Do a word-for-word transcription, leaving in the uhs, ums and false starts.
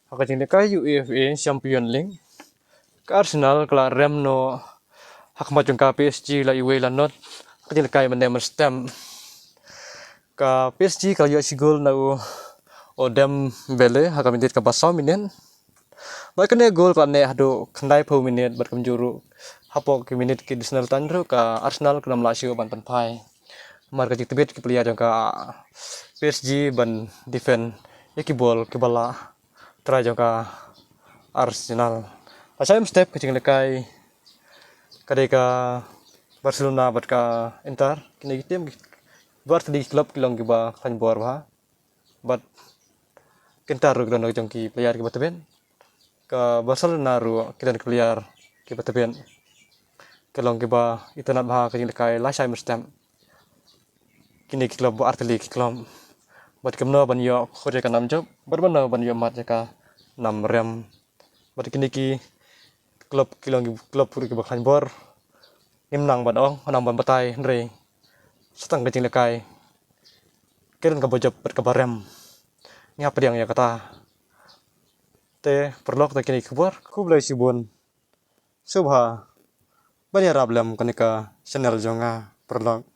Ha ka jinglehkai UEFA Champion League, ka Arsenal ka la rem noh ha khmat jong ka PSG la iwei la not ha ka jinglehkai mynne mynstep. Ka PSG ka la ïoh shi gol na u Dembele ha ka minit kaba saw minit. Bad kane gol ka la neh haduh khyndaiphew minit bad kumjuh ruh hapoh ki minit ki additional time ruh ka Arsenal kam lah shuh ban pynphai. Namar ka jingtbit ki player jong ka PSG ban defend ïa ki bol kiba la try jong ka Arsenal. Lashai mynstep ka jinglehkai ka dei ka Barcelona bad ka Inter, kine ki team ki bar tylli ki club ki long kiba khlaiñ bor bha. Bad ka Inter ruh ka don jong ki player kiba tbit. Ka Barcelona ruh ki don ki player kiba tbit. Ki long kiba itynnad bha ka jinglehkai lashai mynstep. Kine ki club ba ar tylli ki club. Bad kumno ban ïoh khot ïa ka nam jop bad kumno ban ïoh mad ïa ka nam rem. Bad kine ki club ki long ki club ruh kiba khlaiñ bor. Ngim nang ban ong, ngim nang ban batai hynrei sa tang ka jinglehkai ki don kaba jop bad kaba rem. Ngi hap pdiang ïa kata. Te paralok, te kine ki khubor. Khublei shibun. Sngewbha ban ïarap lem kane ka channel jong nga, paralok.